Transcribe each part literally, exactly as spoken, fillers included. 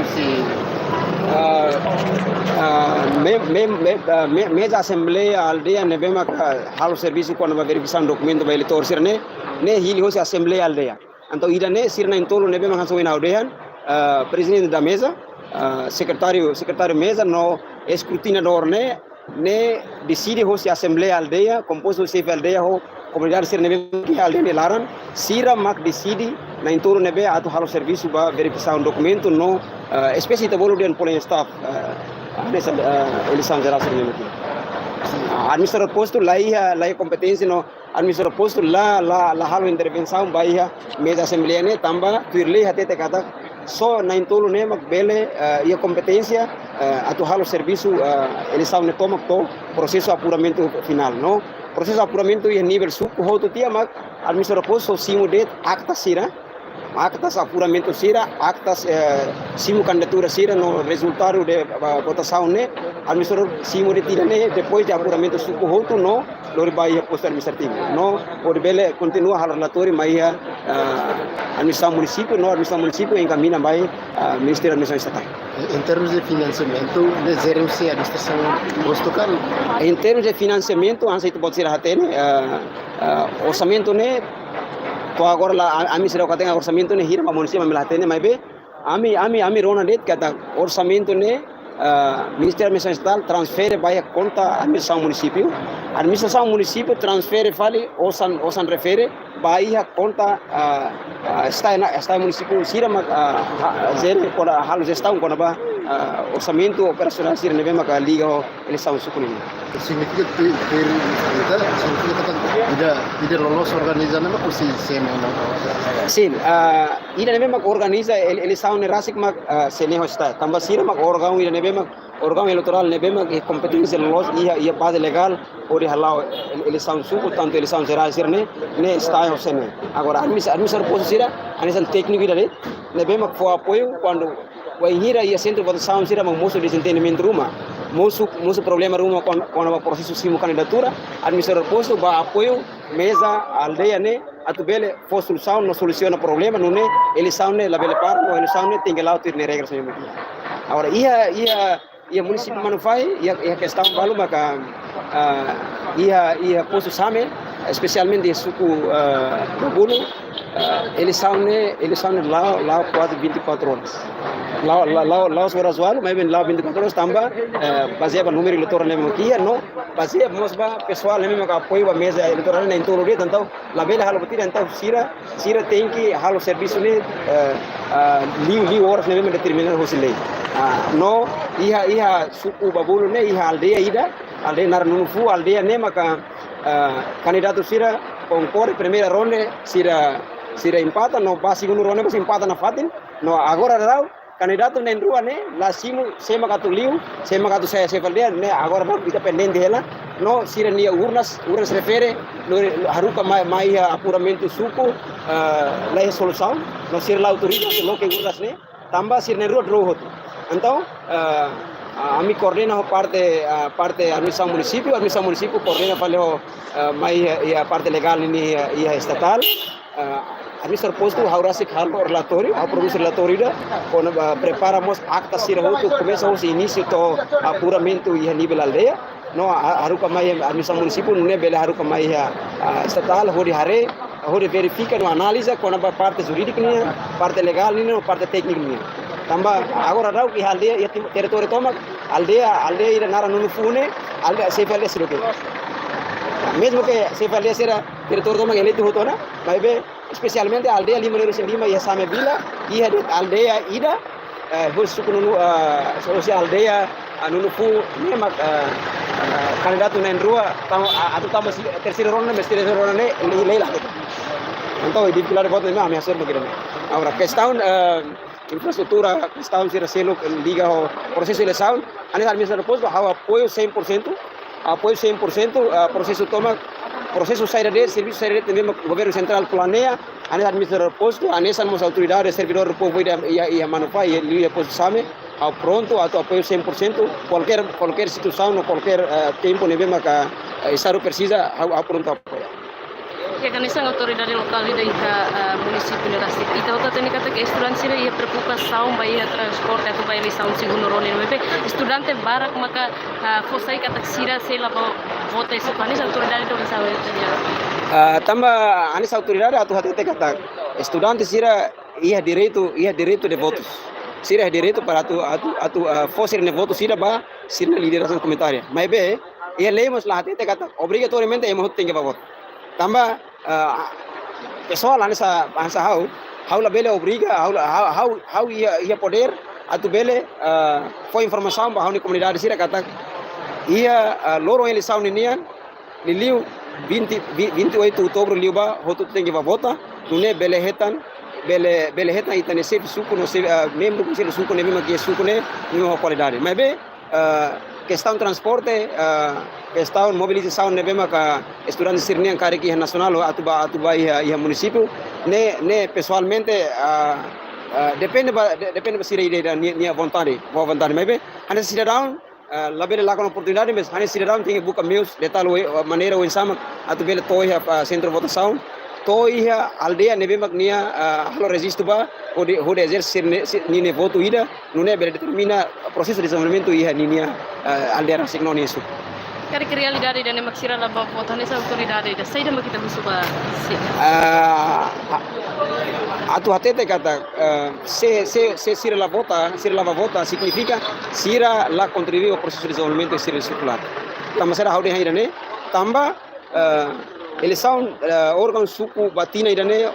Sin. Ah, ah, me, me, me, ah, me, meza asembleia aldeia ne'ebé maka halo servisu kona-ba verifikasaun dokumentu ba eleitór sira-ne'e, ne'e hili hosi asembleia aldeia. Entaun ida-ne'e sira na'in-tolu ne'ebé maka hanesan ohin ha'u dehan, ah, prezidente da meza, ah, sekretáriu, sekretáriu meza no eskrutinadór ne'e, ne'e deside hosi asembleia aldeia, kompostu hosi xefe aldeia ho komunidade sira ne'ebé ke aldeia nia laran, sira mak deside na'in-tolu ne'ebé atu halo servisu ba verifikasaun dokumentu no, eh, espésie ita bolu dehan polling staff, eh, hanesan, eh, eleisaun jerál sira ne'ebé ke. Ah, administradór postu la iha, la iha kompeténsia no administradór postu la, la, la halo intervensaun ba iha meza asembleia ne'e tanba tuir lei hatete katak só na'in-tolu ne'e mak bele, eh, iha kompeténsia, eh, atu halo servisu, eh, eleisaun ne'e tomak to'o prosesu apuramentu finál, no? Prosesu apuramentu iha nivel suku hotu tiha mak administradór postu simu de'it akta sira, aktas apuramentu sira, aktas, eh, simu kandidatura sira no rezultadu de, eh, votasaun ne'e, administradór simu de'it ida-ne'e, depois de apuramentu suku hotu no lori ba iha postu administrativu. No, hodi bele kontinua halo relatóriu mai iha, ah, administrasaun munisípiu, no administrasaun munisípiu enkamiña mai, ah, Ministériu Administrasaun Estatál. Em termos de finansiamentu, ne'e jerál administrasaun postu ka? Em termos de finansiamentu, hanesan ita-boot sira hatene, ah, ah, orsamentu ne'e, to'o agora la, a-, ami seidauk hatene orsamentu ne'e hira mak munisípiu ami la hatene, maibé, ami, ami, ami rona de'it katak orsamentu ne'e, ah, Ministériu Administrasaun Estatál transfere ba iha konta administrasaun munisípiu. Administrasaun munisípiu transfere fali osan, osan refere ba iha konta, ah, ah, STAE na, STAE munisípiu sira mak, ah, ha-, jere kona-, halo jestaun kona-ba, ah, orsamentu operasionál sira ne'ebé maka liga ho eleisaun suku nian. Signifika ke, ke, ita, signifika katak ida, ida loloos organiza ne'e mak husi CNE, no? Sin, ah, ida ne'ebé mak organiza ele-, eleisaun ne'e rasik mak, ah, CNE ho STAE. Tanba sira mak órgaun ida ne'ebé mak, órgaun eleitorál ne'ebé mak iha kompeténsia loloos iha, iha baze legál hodi hala'o ele-, eleisaun suku, tantu eleisaun jerál sira-ne'e, ne'e STAE ho CNE. Agora, admis-, administradór postu sira, hanesan tékniku ida de'it, ne'ebé mak fó apoiu kuandu bainhira iha sentru votasaun sira mak mosu dezentendimentu ruma, mosu, mosu problema ruma kona-, kona-ba prosesu simu kandidatura, administradór postu bá apoiu meza aldeia ne'e atu bele fó solusaun no solusiona problema, nune'e eleisaun ne'e labele para, no eleisaun ne'e tenke la'o tuir nia regras nian. Agora, iha, iha, iha munisípiu Manufahi, iha, iha kestaun balu maka, ah, iha, iha postu Same, espesialmente iha suku, ah, Babulu, ah, eleisaun ne'e, eleisaun ne'e la'o, la'o kuaze vinte e quatro horas. La'o, la'o, la'o, la'o oras ualu, maibé la'o vinte e quatro horas tanba, eh, bazeia ba númeru eleitór ne'ebé mak iha, no bazeia mós ba pesoál ne'ebé mak apoiu ba meza eleitorál na'in-tolu de'it, entaun labele halo buat ida, entaun sira, sira tenke halo servisu ne'e, eh, ah, liu, liu oras ne'ebé mak determina hosi lei. Ah, no iha, iha suku Babulu ne'e, iha aldeia ida, aldeia naran Nunufuu, aldeia ne'e maka, ah, kandidatu sira konkorre primeira ronde, sira, sira empata, no ba segundu ronde mós empata nafatin, no agora daudaun kandidatu na'in-rua ne'e la simu sé mak atu liu, sé mak atu sai xefe aldeia, ne'e agora daudaun ita pendente hela, no sira-nia urnas, urnas refere, no haruka mai, mai iha apuramentu suku, ah, la iha solusaun, no sira la autoriza atu loke urnas ne'e, tanba sira na'in-rua drohu hotu. Entaun, ah, ah, ami koordena ho parte, ah, parte administrasaun munisípiu, administrasaun munisípiu koordena fali ho, ah, mai iha, iha parte legál nian iha, iha estatál. Ah, administradór postu ha'u rasik halo relatóriu, ha'u produs relatóriu ida, kona-ba, ah, prepara mós akta sira hotu, komesa hosi inísiu to'o apuramentu iha nivel aldeia. No, ah, haruka mai administrasaun munisípiu, nune'e bele haruka mai iha, ah, estatál, hodi haree, hodi verifika no analiza kona-ba parte jurídiku nian, parte legál nian, no parte tékniku nian. Tanba agora daudaun iha aldeia, iha tim-, territóriu tomak, aldeia, aldeia ida naran Nunufuu ne'e, aldeia xefe aldeia seidauk iha. Mezmu ke xefe aldeia sira territóriu tomak eleitu hotu ona, maibé espesialmente aldeia lima-nulu-resin-lima iha Same Vila, iha de'it aldeia ida, eh, husi suku Nunu, eh, husi aldeia, ah, Nunufuu ne'e mak, eh, eh, kandidatu na'in-rua, tama, ah, atu tama si-, terseira ronda, mas terseira ronda ne'e, lei, lei la. Entaun, difikultade boot ne'e mak ami hasoru mak ida-ne'e. Agora, kestaun, eh, infraestrutura, kestaun sira seluk liga ho prosesu eleisaun, hanesan administradór postu, ha'u apoiu cem por cento, apoiu cem por cento, ah, prosesu tomak, prosesu saida de'it, servisu saida de'it, ne'ebé mak governu sentrál planeia, hanesan administradór postu, hanesan mós autoridade, servidór povu ida iha, iha Manufahi, iha, iha postu Same, ha'u prontu atu apoiu cem por cento, kualkér, kualkér situasaun no kualkér, eh, tempu ne'ebé maka, eh, Estadu presiza, ha'u, ha'u prontu apoia. Hanesan autoridade lokál ida iha, ah, munisípiu ne'e rasik. Ita hotu hatene katak estudante sira iha preokupasaun ba iha transporte atu ba eleisaun segundu ronda ne'e. Maibé estudante barak maka, ah, fó sai katak sira sei la ba vota iha suku. Hanesan autoridade ida oinsá haree? Ah, tanba hanesan autoridade atu hatete katak estudante sira iha direitu, iha direitu de votus. Sira iha direitu para atu, atu, atu, ah, fó sira-nia votu sira ba sira-nia lideransa komunitária. Maibé iha lei mós la hatete katak obrigatoriamente ema hotu tenke ba vota. Tanba, ah, pesoál hanesan, hanesan ha'u, ha'u labele obriga, ha'u la, ha'u, ha'u, ha'u iha, iha podér atu bele, ah, fó informasaun ba ha'u-nia komunidade sira katak iha, ah, loron eleisaun ninian, liuliu vinte, vi-, vinte e oito outubru liubá, hotu tenke ba vota, nune'e bele hetan, bele, bele hetan ita-nia xefe suku no xefe, ah, membru konsellu suku ne'ebé mak iha suku ne'e, ne'e ho kualidade. Maibé, ah, kestaun transporte, ah, kestaun mobilizasaun ne'ebé maka estudante sira-nian karik iha nasionál atu ba, atu ba iha, iha munisípiu, ne'e, ne'e pesoalmente, ah, ah, depende ba, de-, depende ba sira ida-idak nia, nia vontade, boa vontade. Maibé hanesan sidadaun, ah, labele lakon oportunidade, mas hanesan sidadaun tenke buka meius, detallu, ah, maneira oinsá mak atu bele to'o iha, ah, sentru votasaun, to'o iha aldeia ne'ebé mak nia, ah, halo rejistu ba, hodi, hodi ezerse sira-nia, si-, ninia votu ida, nune'e bele determina prosesu dezenvolvimentu iha ninia, ah, aldeia rasik no nia suku. Karik realidade ida-ne'e mak sira la ba vota, hanesan autoridade ida, saida mak ita husu ba sira? Ah, a-, atu hatete katak, ah, se, se, se sira la vota, sira la ba vota, signifika sira la kontribui ba prosesu dezenvolvimentu sira-nia suku laran. Tanba saida ha'u dehan ida-ne'e? Tanba, ah, eleisaun, ah, órgaun suku ba tinan ida-ne'e,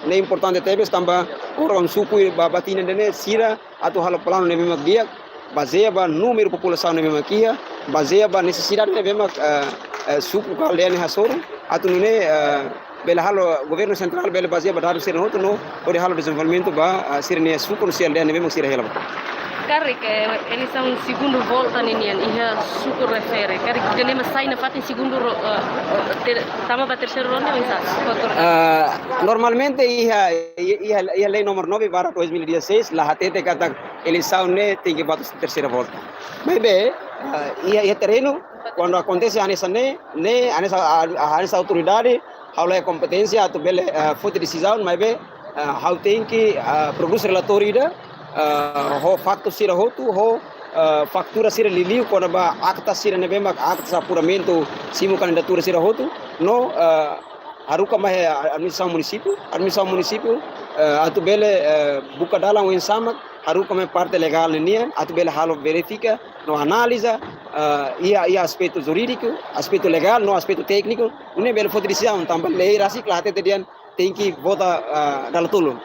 ne'e importante tebes, tanba órgaun suku ba, ba tinan ida-ne'e sira atu halo planu ne'ebé mak di'ak, bazeia ba númeru populasaun ne'ebé mak iha, bazeia ba nesesidade ne'ebé mak, eh, eh, suku ka aldeia ne'e hasoru, atu nune'e, eh, bele halo governu sentrál bele bazeia ba dadus sira hotu no hodi halo dezenvolvimentu ba, eh, sira-nia suku no sira aldeia ne'ebé mak sira hela ba. Karik, eh, eleisaun segundu volta ninian iha suku refere, karik ida-ne'e mak sai nafatin segundu ro-, eh, eh, ter-, tama ba terseiru ronda, oinsá? Ah, normalmente iha, iha, iha lei númeru nove barra dois mil e dezasseis, la hatete katak eleisaun ne'e tenke ba to'o terseira volta. Maibé, ah, iha, iha terrenu, kuandu akontese hanesan ne'e, ne'e hanesan, ah, hanesan autoridade, ha'u la iha kompeténsia atu bele, ah, foti desizaun, maibé, ah, ha'u tenke, ah, prodús relatóriu ida, ah, ho faktu sira hotu, ho, ah, faktura sira liuliu, kona-ba akta sira ne'ebé mak akta apuramentu simu kandidatura sira hotu, no, ah, haruka mai, eh, administrasaun munisípiu, administrasaun munisípiu, eh, atu bele, eh, buka dalan oinsá mak haruka mai parte legál ninian, atu bele halo verifika, no analiza, eh, iha, iha aspetu jurídiku, aspetu legál, no aspetu tékniku, nune'e bele foti desizaun, tanba lei rasik la hatete dehan tenke vota, eh, dala tolu.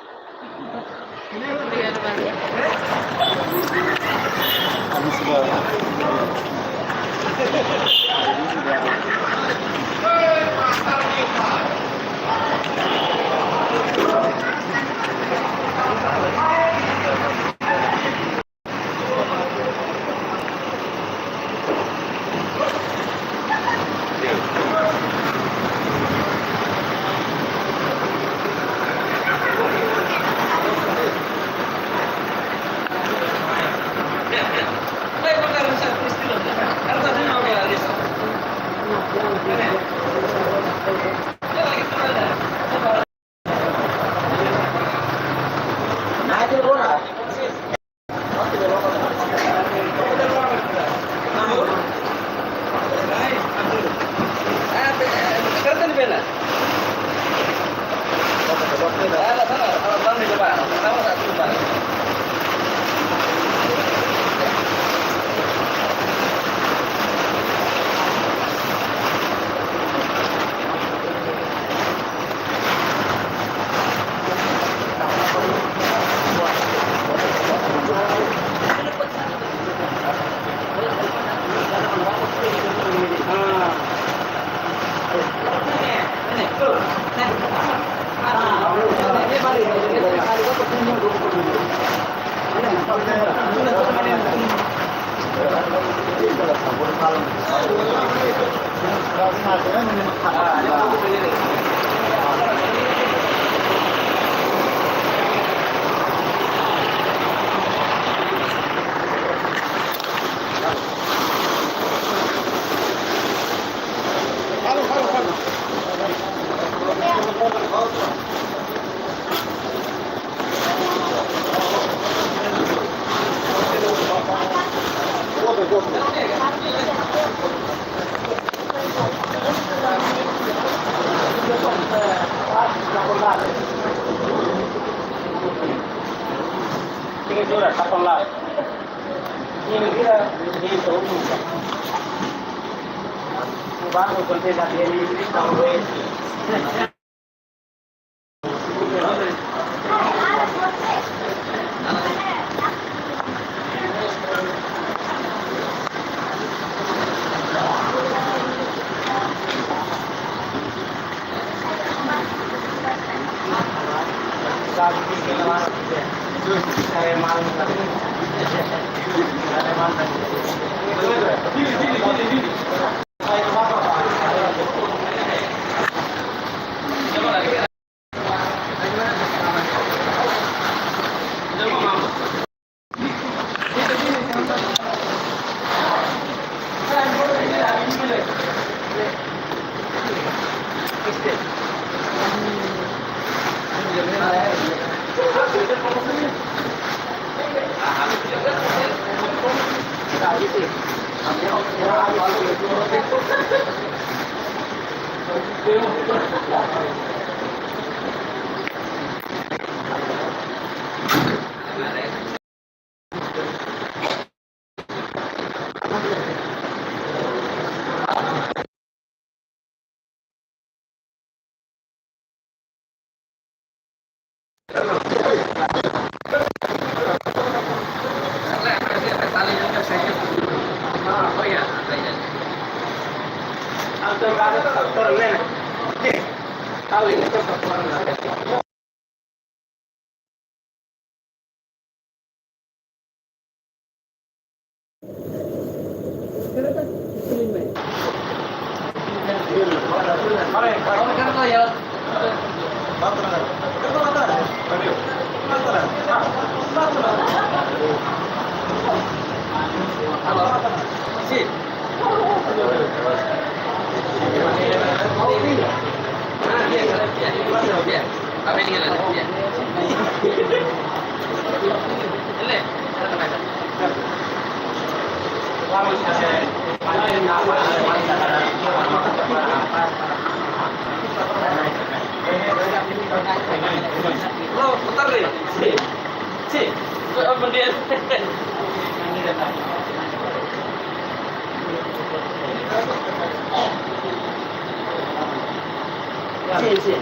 Sin, sin.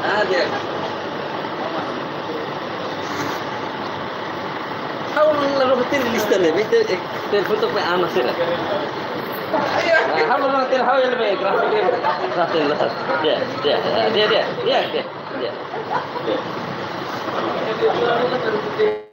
Ah, di'ak. Ha'u la hatene lista ne'e, bete, eh, telefone tok pe ana sira. Ah, ha'u la hatene, ha'u ele be grafik, grafik, grafik. Di'ak, di'ak, di'ak, di'ak, di'ak, di'ak.